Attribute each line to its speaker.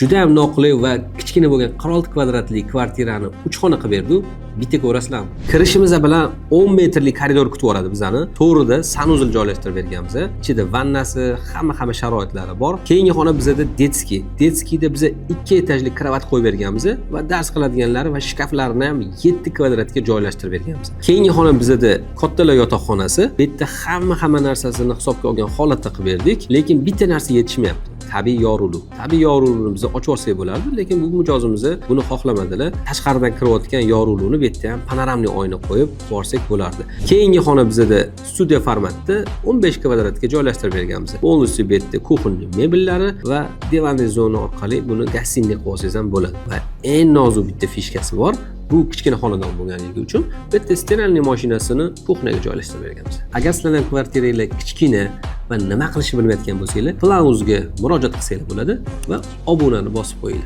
Speaker 1: Juda ham noqulay va kichkina bo'lgan 46 kvadratli kvartirani 3 xona qilib berdi. Bitta ko'rasizlarmi? Kirishimiz bilan 10 metrli koridor kutib oladi bizani. To'g'rida санузел joylashtirib berganmiz. Ichida vannasi, hamma sharoitlari bor. Keyingi xona bizada детский. Детский da biza 2 etajli kravat qo'yib berganmiz va dars qiladiganlari va shkaflarini ham 7 kvadratga joylashtirib berganmiz. Keyingi xona bizada kattalar yotoqxonasi. Bu yerda hamma narsasini hisobga olgan holatda qilib berdik, lekin bitta narsa yetishmayapti. Tabiiy yorug'lik. Tabiiy yorug'likni biz ochib olsak bo'lardi, lekin bu mijozimiz buni xohlamadilar. Tashqaridan kirayotgan yorug'likni bu yerda ham панорамный oyna qo'yib borsak bo'lardi. Keyingi xona bizada studiya formatda 15 kvadratga joylashtirib berganmiz. Полностью bu yerda кухонный mebellari va диванный zona orqali buni гостиный qilib olsangiz ham bo'ladi. Va eng nozik bitta фишка si bor. Bu kichkina xonadon bo'lganligi uchun bu yerda стиральный mashinasini кухня ga joylashtirib berganmiz. Agar sizlarning kvartiranglar kichkina va nima qilishni bilmayotgan bo'lsanglar, Plan.uzga murojaat qilsanglar bo'ladi va obunani bosib qo'yinglar.